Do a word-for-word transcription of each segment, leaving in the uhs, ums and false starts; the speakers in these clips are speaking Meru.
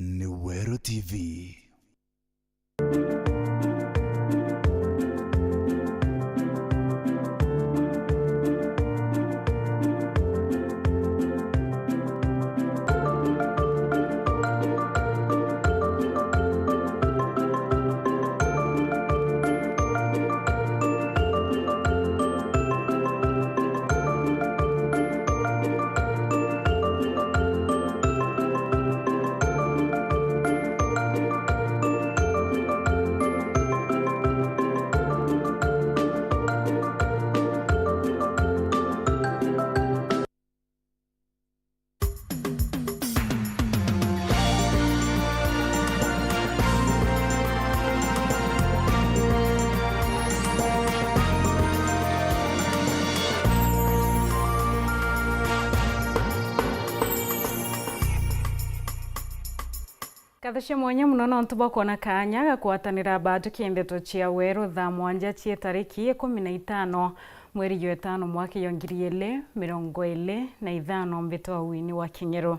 Ni Weru T V. Nkatho cia mwanya mono nontu bwa kwona kaanya ga kwatanira baatukia ndeto cia weru thaa mwanja cia tariki ikumi na itano mweri jwa itano mwaka jwa ngiri ili mirongo ili na ithano. Mbitwa Winnie wa Kinyeru.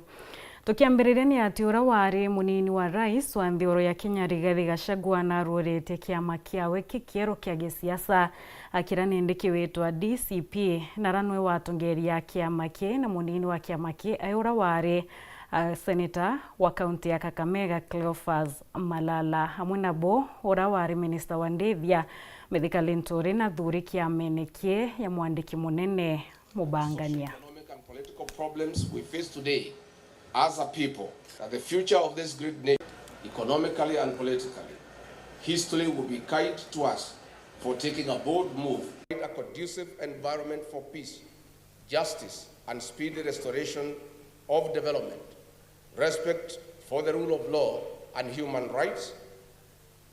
Tukiambiriria ni ati ura wari munini wa rais wa nthiguru ya Kenya Rigathi Gachagua naruuritie kiama kiawe kikieru kia gisiasa, akira nindi kiwitwa D C P, nara nwe watongeria kiama ki na munini wa kiama ki ai ura wari a, seneta wa kaunti ya Kakamega Cleophas Malala, amwe nabo ura wari minista wa ndithia Mithika Linturi na thuri kiamene kie ya mwandiki munene Mubangania. Economic and political problems we face today as a people, that the future of this great nation, economically and politically, history will be kind to us for taking a bold move, a conducive environment for peace, justice, and speedy restoration of development, respect for the rule of law and human rights.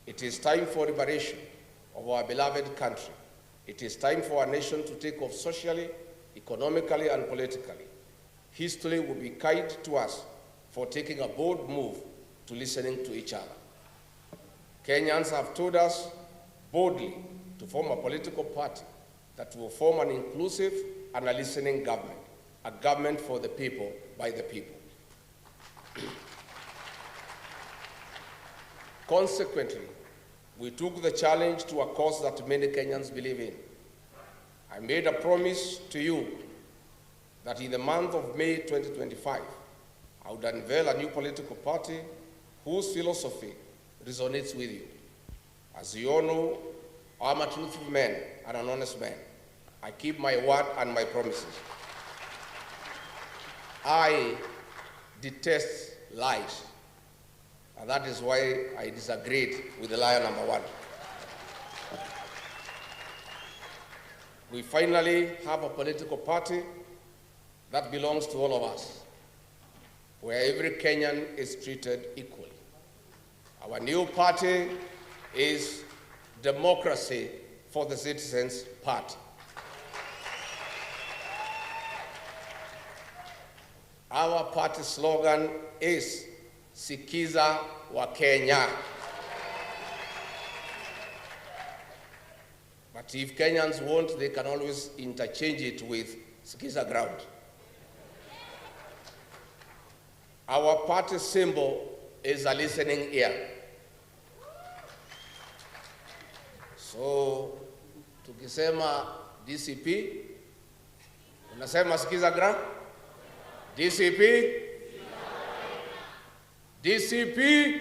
It is time for liberation of our beloved country. It is time for our nation to take off socially, economically, and politically. History will be kind to us for taking a bold move to listening to each other. Kenyans have told us boldly to form a political party that will form an inclusive and a listening government, a government for the people, by the people. Consequently, we took the challenge to a cause that many Kenyans believe in. I made a promise to you that in the month of May twenty twenty-five, I would unveil a new political party whose philosophy resonates with you. As you all know, I'm a truthful man and an honest man. I keep my word and my promises. I detest lies. And that is why I disagreed with the liar number one. We finally have a political party that belongs to all of us, where every Kenyan is treated equally. Our new party is Democracy for the Citizens Party. Our party slogan is Sikiza wa Kenya. But if Kenyans want, they can always interchange it with Sikiza Ground. Our party symbol is a listening ear. So, tukisema D C P, unasema Sikiza Ground? D C P? D C P?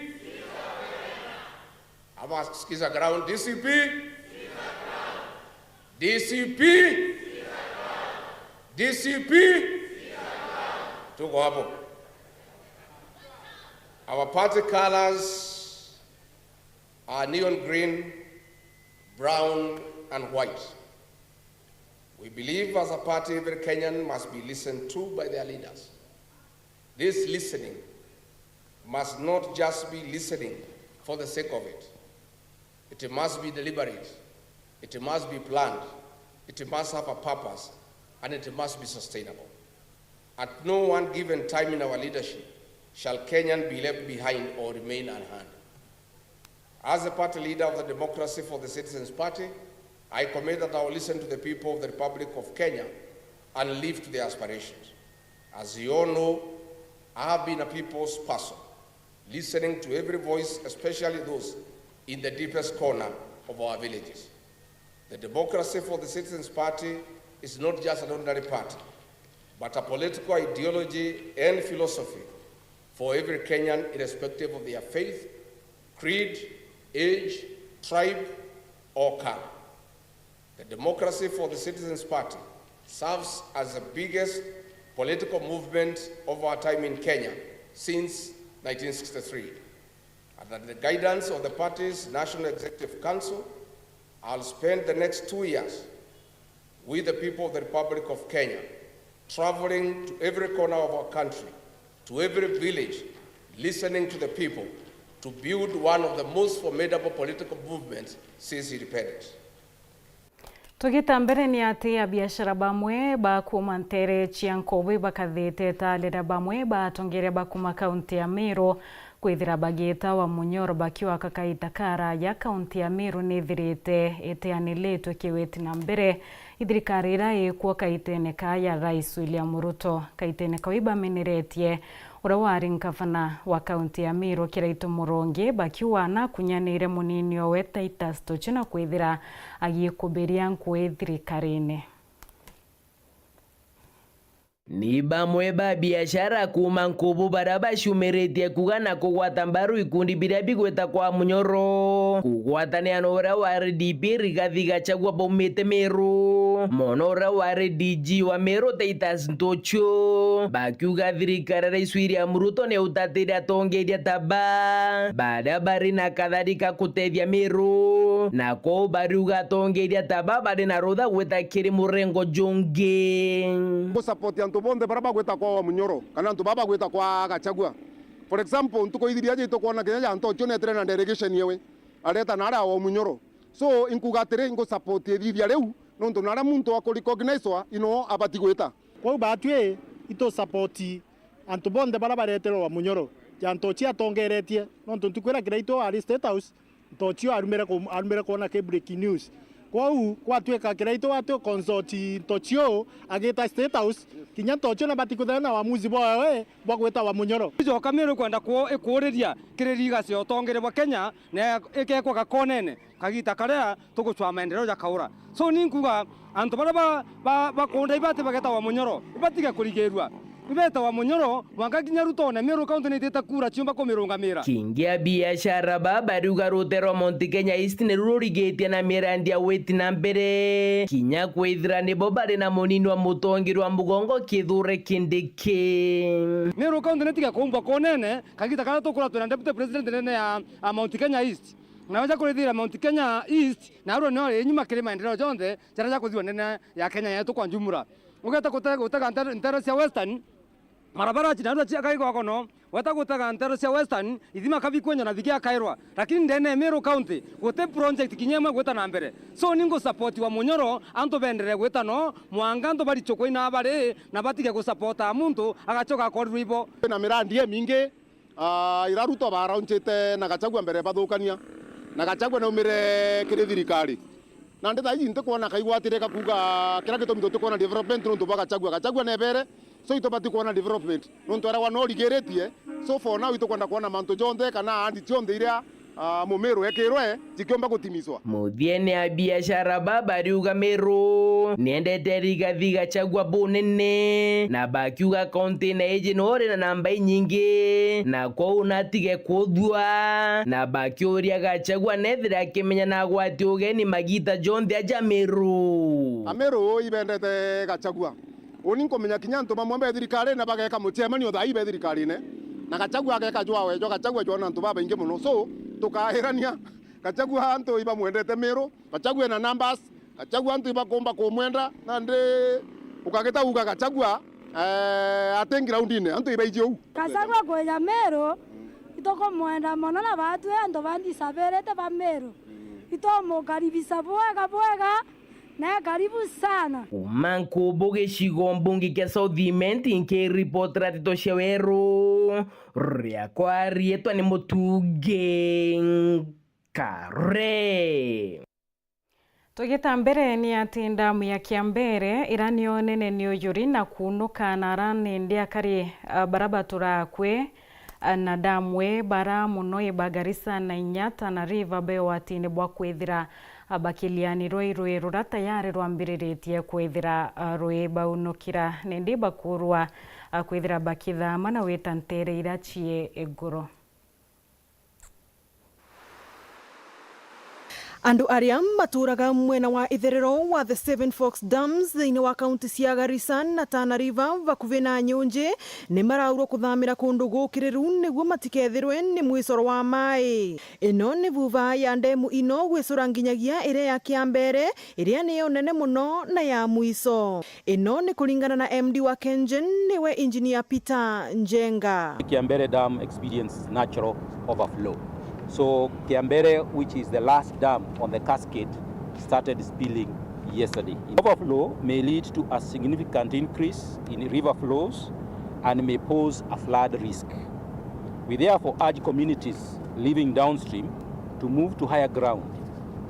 Ama Sikiza Ground, D C P? D C P? D C P? Tuko hapo. Our party colors are neon green, brown and white. We believe as a party every Kenyan must be listened to by their leaders. This listening must not just be listening for the sake of it. It must be deliberate. It must be planned. It must have a purpose, and it must be sustainable. At no one given time in our leadership shall Kenyan be left behind or remain unheard. As the party leader of the Democracy for the Citizens Party, I commit that I will listen to the people of the Republic of Kenya and live to their aspirations. As you all know, I have been a people's person. listening to every voice, especially those in the deepest corner of our villages. The Democracy for the Citizens Party is not just an ordinary party, but a political ideology and philosophy for every Kenyan, irrespective of their faith, creed, age, tribe, or color. The Democracy for the Citizens Party serves as the biggest political movement of our time in Kenya since nineteen sixty-three. Under the guidance of the party's National Executive Council, I'll spend the next two years with the people of the Republic of Kenya, traveling to every corner of our country, to every village, listening to the people, to build one of the most formidable political movements since independence. Tugita mbere, ni ati abiashara bamwe ba kuuma nteere cia Nkobo ibakathite ta riria bamwe ba atongeria ba kuuma kaunti ya Meru kwithira bagiita Wamunyoro bakiuga kaita karaya kaunti ya Meru nithirite iteanilitwe kiwiti na mbere i thirikari iria ikwo kaitene ka ya Rais William Ruto. Kaitene kau ibameneretie uria wari ngavana wa kaunti ya Meru Kiraitu Murungi bakiuga nakunyanire munini owe Titus Tochio na kwithira agikubiria nkui thirikarine. Ni bamwe ba biashara kuuma Nkubu baria baciumiritie kuuga na kugwata mbaru ikundi biria bigwita kwa Munyoro, kugwatanira na uria wari D P Rigathi Gachagua baumite Meru, mono uria wari D G wa Meru Titus Ntochio, bakiuga thirikari ya Rais William Ruto ni utatire atongeria ta ba baria bari na kathari ka kutethia Meru, na kwou bariuga atongeria ta ba bari na rutha gwita kiri murengo jungi. Ngu support antu bonthe baria bagwita kwa Wamunyoro, kana antu baba bagwita kwa Gachagua. For example, ntuku ithiria aja itukwona kinya ja Ntochio netire na delegation yewe, areta na aria Wamunyoro. So, inkuga atiri, ngu support ithithia riu, nontu naria muntu akuricognizwa, ino abati gwita. Kwou batwi itu support antu bonthe baria bareterwe Wamunyoro, ja Ntochio atongeretie, nontu ntuku iria Kiraitu ari State House, Ntochio arumire ku-, arumire kwona ki breaking news. Kwou gwatwika Kiraitu atwi consult Ntochio agita State House, kinya Ntochio nabati kwithira na wamuzi bwawe bwa gwita Wamunyoro. Ijoka Meru ikwenda ku-, ikuuriria kiri legacy ya utongeria bwa Kenya na ikekwa gakonene kagita karia tugucwaa maendeleo jakaura. So, ni nkuga antu baria ba, ba, bakunda ibati bageta Wamunyoro, ibatige kurigirua. Ibeta Wamunyoro, mwanka kinya Ruto one Meru County niitite kura ciumba kumirungamira. Kingi abiashara ba bariuga rutere rwa Mount Kenya East niru rurigitie na mirandi ya gwiti na mbere, kinya kwithira nibo bari na munini wa mutongeria wa mugongo Kithure Kindiki. Meru County nitige kuumbwa kunene, kagita karia tukuratwe na Deputy President nene ya, ya Mount Kenya East. Na weja kurithira Mount Kenya East, narua nio iri nyuma kiri maendeleo jonthe jaria jakuthiwa ndene ya Kenya yetu kwa njumura. Ugeta gute-, gutega ntere-, ntere cia Western, barabara ci narua ciakaigwa kono, weta gutega ntere cia Western, ithima kabi kwenja na thigia kairwa. Lakini ndene ya Meru County, guti project kinya imwe gwita na mbere. So, ni ngu support Wamunyoro, antu bendere gwita no, mwanga antu barichukwe ina bari, na batige gu support muntu, agachoka akorirwe ibo. Na mirandi imingi, Ah, ira Ruto baraunchite na Gachagua mbere bathukania. Na Gachagua naumire kiri thirikari. Nandi thaa iji ntikwona kaigwatire gakuuga kiria gitumi tutikwona development nontu bwa Gachagua. Gachagua nebere, so itubati kwona development. Nontu aragwa no rigiritie, so for now itukwenda kwona mantu jonthe kana ahadi cionthe iria, ah, Mumiru ekirwe, cikiumba gutimiswa. Muthiene, abiashara ba bariuga Meru niendete Rigathi Gachagua bunene, na bakiuga kaunti na iji no ri na namba inyingi, na kwou natige kuthua, na bakiuria Gachagua nethira akimenya na agwati ugeni magita jonthe aja Meru. Ameru ibendete Gachagua. Uni nkumenya kinya antu bamwe be thirikari na bageka mucemanio thaa ii be thirikarine, na Gachagua ageka jwawe, jwa Gachagua jwona antu babaingi muno. So, tukairania, Gachagua antu ibamwendete Meru, Gachagua ena numbers, Gachagua antu ibakumba kumwenda, nandi ukagita uga Gachagua, eh, ati groundine, antu ibaiji uu. Gachagua kwija Meru, itukumwenda mono na batwi antu ba ndisabirite ba Meru. Itumukaribisha bwega bwega, na karibu sana. Kuma Nkubu gicigo mbunge kia South Imenti, nkiripotera nteto cia weru, riakwa riitwa ni Mutungi Kare. Tugita mbere, ni ati ndamu ya Kiambere, ira nio nene ni ujuri na kunuka na ara nindi akari, ah, bara baturaa kwi, na damu ii bara mono i ba Garissa na inya Tana River be ugwatine bwa kwithira bakilianirwa i rui ruria tayari rwambiriritie kwithira rui baunukira, nindi bakurwa kwithira bakithama na gwita nteere iria cii iguru. Andu aria maturaga mwena wa itherero wa the Seven Forks Dams thiini wa kaunti cia Garissa na Tana River, bakuvi na Nyunji, ni maraurwa kuthamira kundu gukiriru niguo matikethirwe ni mwisoro wa maai. Ino ni vuva ya ndemu ino gwicura nginyagia iria ya Kiambere, iria niyo nene mono na ya mwiso. Ino ni kuringana na M D wa KenGen, niwe Engineer Peter Njenga. Kiambere Dam experiences natural overflow. So Kiambere, which is the last dam on the cascade, started spilling yesterday. Overflow may lead to a significant increase in river flows and may pose a flood risk. We therefore urge communities living downstream to move to higher ground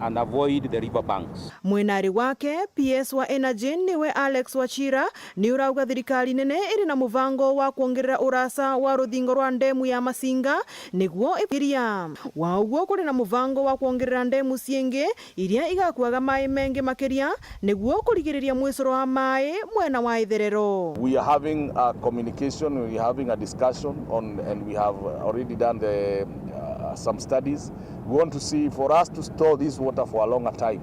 and avoid the river banks. Mwenari wake, P S wa Energy, niwe Alex Wachira, ni urauga thirikari nene iri na muvango wa kwongerera urasa wa ruthingo rwa ndemu ya Masinga niguo ikiria. Wa uguo, kuri na muvango wa kwongerera ndemu ciingi iria igakuaga maai mengi makiria niguo kurigiriria mwisuro wa maai mwena wa itherero. We are having a communication, we are having a discussion on, and we have already done the, uh, some studies. We want to see, for us to store this water for a longer time,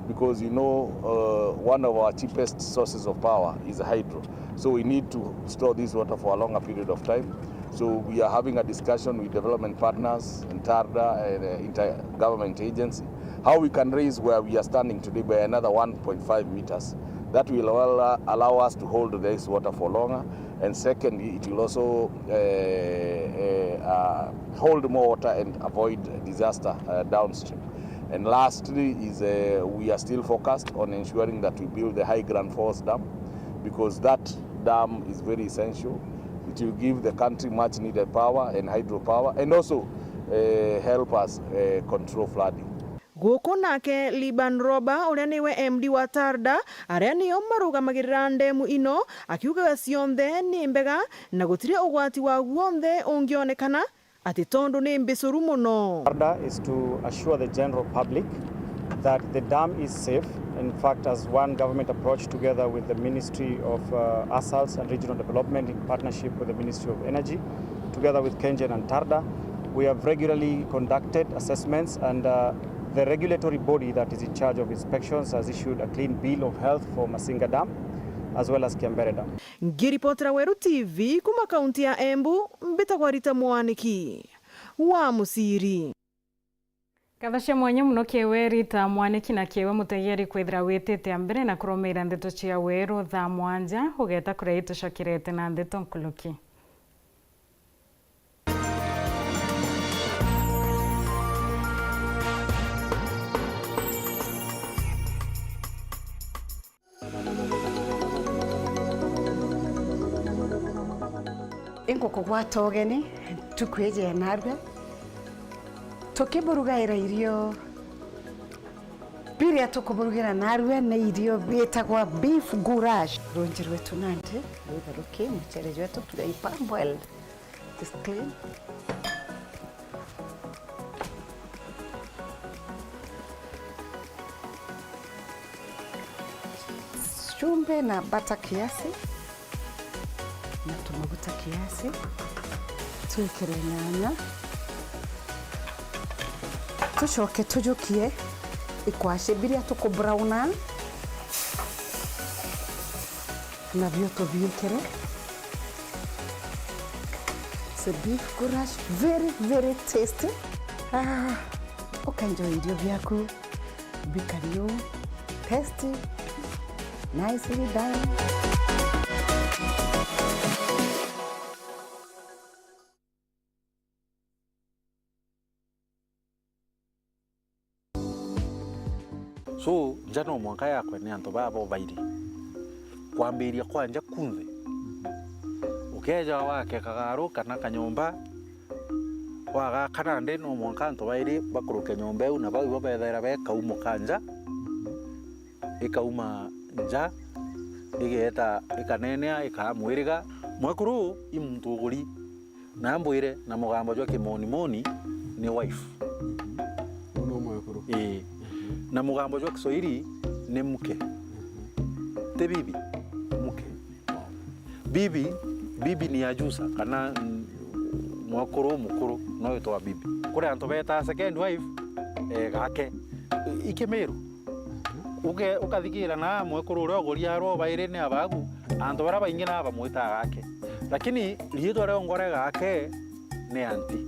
because, you know, uh, one of our cheapest sources of power is hydro. So we need to store this water for a longer period of time. So we are having a discussion with development partners and TARDA and, uh, inter-government agency, how we can raise where we are standing today by another one point five meters. That will allow, allow us to hold this water for longer. And secondly, it will also, uh, uh, uh, hold more water and avoid disaster, uh, downstream. And lastly is, uh, we are still focused on ensuring that we build the High Grand Falls Dam, because that dam is very essential. It will give the country much needed power and hydropower, and also, uh, help us, uh, control flooding. Guku nake Liban Roba, uria niwe M D wa TARDA, aria nio marugamagirira ndemu ino, akiugaga cionthe ni mbega na gutiri ugwati wa guonthe ungionekana, ati tondu ni mbicuru mono. TARDA is to assure the general public that the dam is safe. In fact, as one government approach together with the Ministry of, uh, Earth Salts and Regional Development in partnership with the Ministry of Energy, together with KenGen and TARDA, we have regularly conducted assessments and, uh, the regulatory body that is in charge of inspections has issued a clean bill of health for Masinga Dam as well as Kiambere Dam. Ngiripotera Weru T V kuma kaunti ya Embu, mbitagwa Rita Mwaniki wa Muciri. Ngatho cia mwanya mono kiewe Rita Mwaniki na kiewe mutegeri kwithira witite a mbere na kurumiira ndeto cia Weru thaa mwanja, ugeta kuria itucokerete na ndeto nkuruki. Ingukugwata ugeni, tukwije narua, tukiburugaira irio. Biria tukuburugira narua ni irio biitagwa beef goulash. Runji rwetu nandi rwitheruki, mucere jwetu tugaipamboil. Just clean. Chumvi na butter kiasi, na tumaguta kiasi, twikire nyanya, tucoke tujukie ikwashe biria tukubrown. Nabio tubiikire. It's a beef goulash, very, very tasty. Ah, ukaenjoy irio biaku bikari uu. Tasty, nicely done. So, nja no mwanka yakwe ni antu baa bobairi. Kwambiria kwa nja kunthe. Ukeja wake kagaru kana kanyomba, wagaka nandi no mwanka antu bairi bakuruke nyomba iu, na bau ibo bethaira bekaumuka nja, ikauma nja, igeeta ikanenea, ikaa mwiriga. Mwekuru i muntu uguri. Na mbwire, na mugambo jwa kimonimoni ni wife. Uu ni umwekuru. Ii. Na mugambo jwa Kiswahili ni mke. Ti bibi, mke. Bibi, bibi ni ajuza, kana, mm, mwekuru umukuru, no witwa bibi. Kuri antu betaa second wife, eh, gake. I-, i Kimiru. Uke-, ukathikiira na mwekuru uria uguriarwa ubairi ni abagu, antu baria baingi na bamwitaa gake. Lakini riitwa riongwa ria gake ni anti.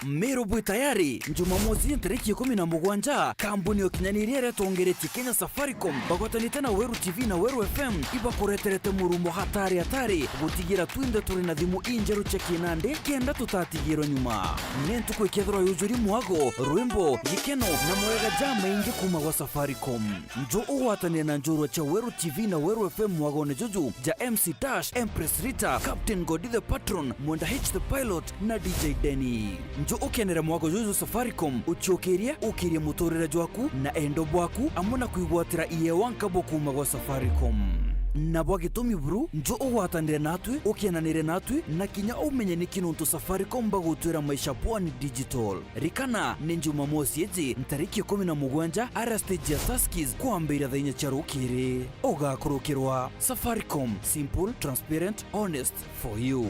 Meru bwi tayari, Jumamosi ntariki ikumi na mugwanja, kambuni ya ukinyaniria iria itongeretie Kenya Safaricom, bagwatanite na Weru T V na Weru F M, ibakureterete murumo hatari hatari, gutigira twinthe turi na thimu injeru cia kinandi, kenda tutatigirwe nyuma. Ni ntuku ikethirwa yujuri mwago, rwimbo, gikeno, na mawega jamaingi kuma gwa Safaricom. Nju ugwatanire na njorua cia Weru T V na Weru F M mwagone juju ja M C Tash, Empress Rita, Captain Godi the Patron, Mwenda H the Pilot na D J Denny. Nju ukenere mwago juju Safaricom, uciukirie, ukirie muturire jwaku na endo bwaku, amwe na kwigwatira iewa nkabo kuma gwa Safaricom. Na bwa gitumi buru, nju ugwatanire natwi, ukenanire natwi, na kinya umenye niki nontu Safaricom bagutwira maisha poa ni digital. Rikana, ni Jumamosi iji, ntariki ikumi na mugwanja, ara stage ya Tuskys, kwambiria thaa inya cia rukiri. Ugakurukirwa. Safaricom, simple, transparent, honest, for you.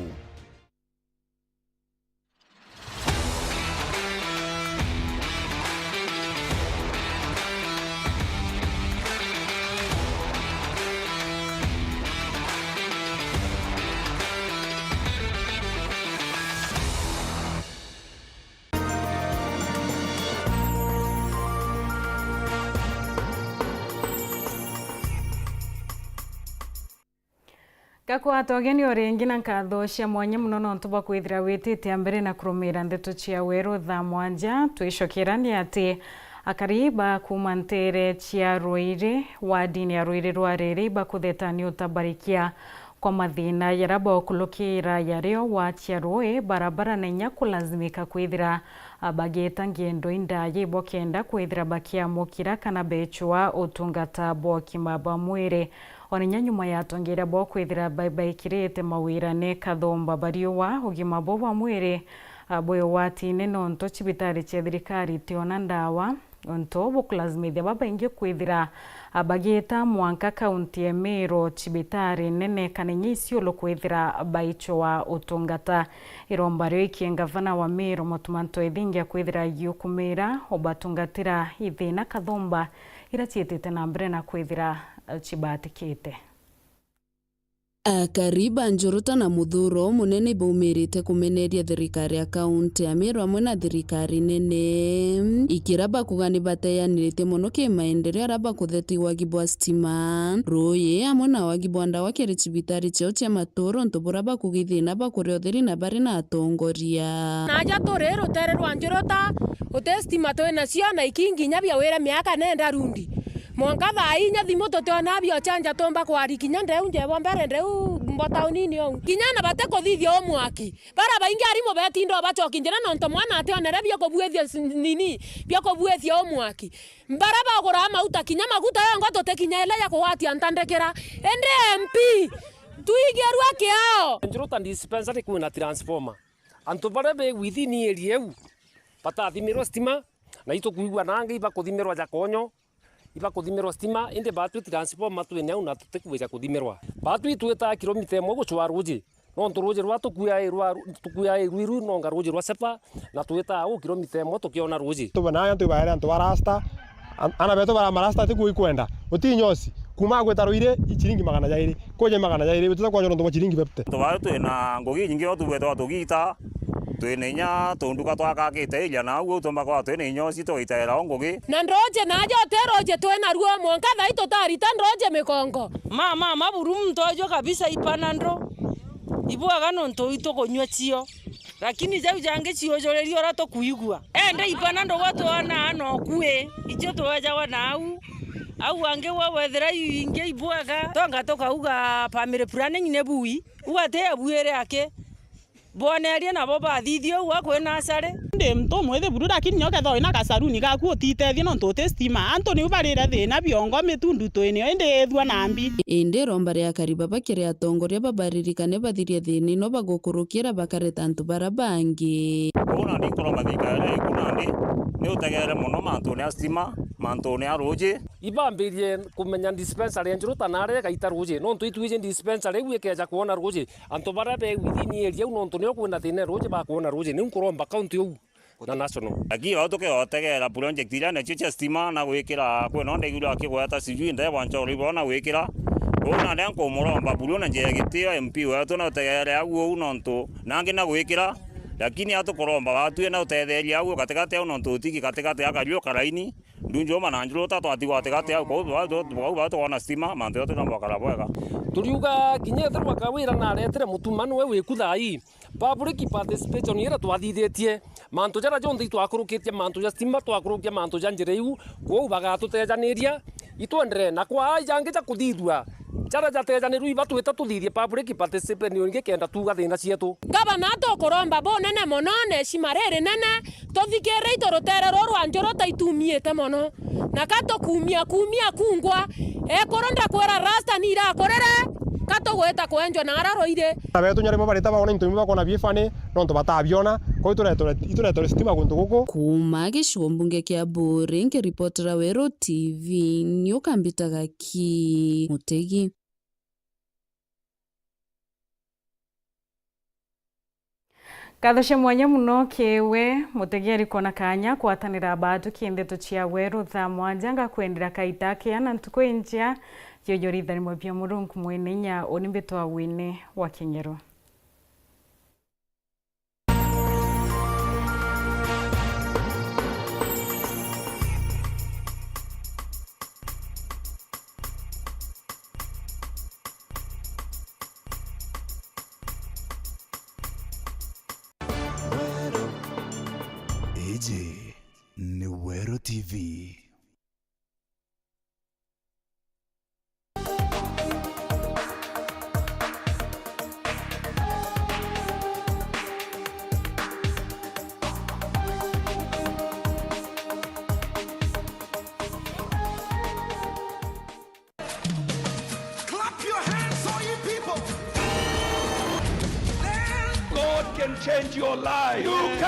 Ngakwata ugeni o ringi na nkatho cia mwanya mono nontu bwa kwithira witite a mbere na kurumira ndeto cia weru thaa mwanja. Twicokera ni ati akari ba kuuma nteere cia Ruiri, wadini ya Ruiri rwa Riri, bakutheta ni utabarikia kwa mathina jaria baukulukira yario wa cia ruui, barabara na inya kulazimika kwithira, a, bagiita ngendo indaya ibo kenda kwithira bakiamukira kana beechwa utungata bwa ugima bwa mwiri. Ona inya nyuma ya atongeria bo kwithira ba-, baikirite mawirane kathumba bariuwa, ugima bo bwa mwiri, a, bwi ugwatine nontu cibitari cia thirikari itiona ndawa. Untu bukulazimitha babaingi kwithira, a, bagiita mwanka kaunti ya Meru, cibitari nene kana inya Isiolo kwithira baichwa utungata. Iromba rio ikie ngavana wa Meru Mutuma M'Ethingia kwithira agiukumira ubatungatira ithina kathumba iria ciitite na mbere na kwithira, a, cibatikite. Akari ba Njuruta na Muthuro Munene ibaumirite kumeneria thirikari ya kaunti ya Meru amwe na thirikari nene, ikira bakuga ni bateyaniritie mono ki maendeleo aria bakutheti wagi bwa stima, ruuyi amwe na wagi bwa ndawa kiri cibitari ciao cia maturo, untu buria bakuga ithina bakuria utheri na bari na atongoria. Naja turi rutere rwa Njuruta, uti stima twi nacio na ikingi inya bia wire miaka nenda rundi. Mwanka thaa inya thimu tutiona biochanja tumba kwari kinya ndeu njebo mbere ndeu mbo taunini ou. Kinya na bati kuthithia u mwaki. Bara baingi arimu betinda ubachoki njira nontu mwana ationere bia kubuithia s-, nini, bia kubuithia u mwaki. Bara bagura mauta kinya maguta yongo tutikinya ile ya kugwatia ntandikira. Indi M P, twigirue kiao. Njuruta dispensary kwina transformer. Antu baria be within area iu batathimirwe stima, na itukwigua nangi ibakuthimirwa ja konyo. Ibakuthimirwa stima, indi batwi transformer twine au na tutikuwija kuthimirwa. Batwi twitaa kilomita imwe gucwaa ruuji, nontu ruuji rwa tukuya i rwa, tukuya i rwiru nonga ruuji rwa Sepa, na twitaa au kilomita imwe tukiona ruuji. Tubona aya antu ibaere antu ba rasta, an-, ana betu bara marasta tiku ikwenda. Uti nyosi, kuma gwita ruiri, i ciringi magana jairi. Kuje magana jairi, utita kwonjwa nontu bwa ciringi fifty. Antu baria twina ngugi inyingi no tubwetwa tugiita, twina inya tunduka twakakite iria, na au au tumba kwa twina inya uci tugaitaira o ngugi. Na nduuji naja uti ruuji twina ruo mwanka thaa ii tutarita nduuji mikongo. Ma, ma, ma buru muntu ujwe kabisa ipanando. Ibwega nontu itukunyua cio. Lakini jau jangi ciujuririe uria tukwigua. Ende ipanando gwa twana no kwi, icio twejagwa na au. Au angi gwe wethira iu ingi ibwega, tonga tukauga family planning ni bui. Uu ati abuire aki. Bonerie nabo bathithia uu akwi nasari. Ndi mtu mwithi buru, lakini nyo kethwa wina gasaruni gaku utitethia nontu uti stima. Antu niu barire thina biongo mitu ndutu inio, indi ithua nambi. Indi iromba ria Karibaba kiri atongoria babaririkane bathirie thina ino bagukurukira bakareta antu bara bangi. Uu nandi nkuromba thirikari iku nandi ni utegere mono mantune ya stima, mantune ya ruuji. Ibambirie kumenya dispensary ya Njuruta naria igaita ruuji, nontu itwiji dispensary iu ikeja kwona ruuji, antu baria be within area iu, nontu nio kwina thina ya ruuji, bakwona ruuji. Niu nkuromba county uu na national. Lakini bau tukigotegera project iria nacio cia stima na gwikira, kwina ndegirwe akigweta sijui ndebo nchoro ibona gwikira. Uu nandi nkumuromba buru na njira ya gitio M P wetu na utegere au uu nontu nangi na gwikira, lakini atukuromba batue na utetheria au gatigati au nontu utiki gatigati ga Kariuka laini. Ndunjuma na Njuruta twatigwa gatigati au, kwou bau bau bau twona stima, mantu jonthe joomba gukara bwega. Turiuga kinya ethirwa Kawira naretire Mutuma niwe wiku thaa ii, public participation iria twathithitie, mantu jaria jonthe itwakurukitie, mantu ja stima, twakurukia mantu ja njira iu, kwou bagatutejaniria, itwendere na kwa jangi ja kuthithua, jaria jatejanirwe iba twita tuthithie public participation ingi kenda tuuga thina cietu. Gavana, tukuromba bunene mono na heshima ririnene, tuthikirire itu rutere ruru rwa Njuruta itumiite mono, na ka tukumia kumia kungwa, ekuru ndakwira rasta ni irakurire, ka tugwita kwenjwa na ara ruiri. Na betu nyarimo barita baona into bimwe bakona bifani, nontu batabiona, kwou ituretore, ituretore stima guntu guku. Kuuma gicigo mbunge kia Buuri, nkiripotera Weru T V, ni ukambitaga ki Mutegi. Ngatho cia mwanya mono kiri we mutegeri kwona kanya kwatanira baatukie ndeto cia Weru thaa mwanja. Ngakwendera kaita kea na ntuku injea. Jojo rithanimwe bia Murungu mwene inya, uni mbitwa Wine wa King'ero. Weru. Iji ni Weru T V. Clap your hands, all you people. God can change your life. You can